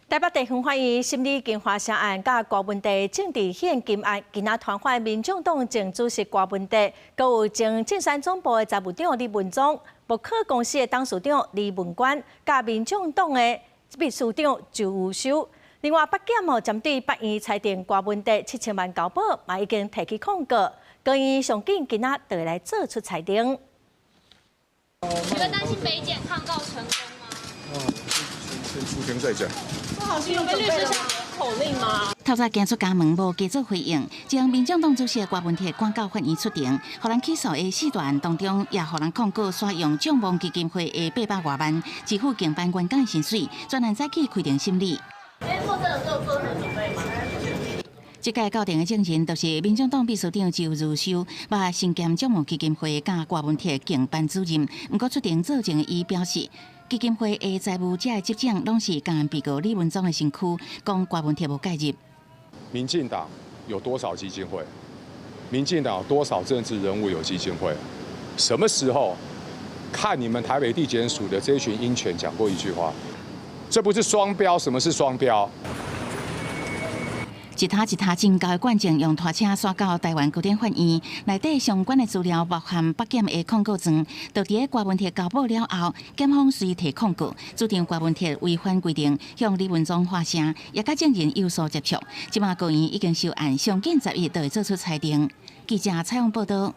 台北地方法院審理京華城案佮柯文哲政治獻金案，今仔傳喚民眾黨前主席柯文哲，閣有前競選總部的財務長李文宗、木可公司的董事長李文冠，佮民眾黨的秘書長周宇修。另外，北檢哦針對法院裁定柯文哲7000萬交保，嘛已經提起抗告，高院上緊今仔就會來做出裁定。你會擔心北檢抗告成功嗎？哦，先出庭再講。做好心理準備了嗎？口令嗎？透早行出家門無加做回應，前民眾黨主席柯文哲趕到法院出庭，予人起訴的四大案當中，也予人控告使用眾望基金會的800外萬支付競班員工薪水，專案早起開庭審理。今天作證的時候做什麼準備嗎？這屆到庭的證人就是民眾黨秘書長周如修，嘛身兼眾望基金會佮柯文哲競班主任。毋過出庭作證的伊表示，基金會的財務這个執掌攏是共被告李文宗的身軀，講柯文哲無介入。民進黨有多少基金會？民進黨有多少政治人物有基金會？什麼時候看你們台北地檢署的這群鷹犬講過一句話？這不是雙標？什麼是雙標？一塔一塔真厚的卷證用拖車徙到台灣高等法院，內底相關的資料包含北檢的控告狀，就佇咧柯文哲交保了後，檢方隨提控告，主張柯文哲違反規定，向李文宗發聲，也佮證人有所接觸。這馬高院已經收案，上緊10日就會做出裁定。記者採訪報道。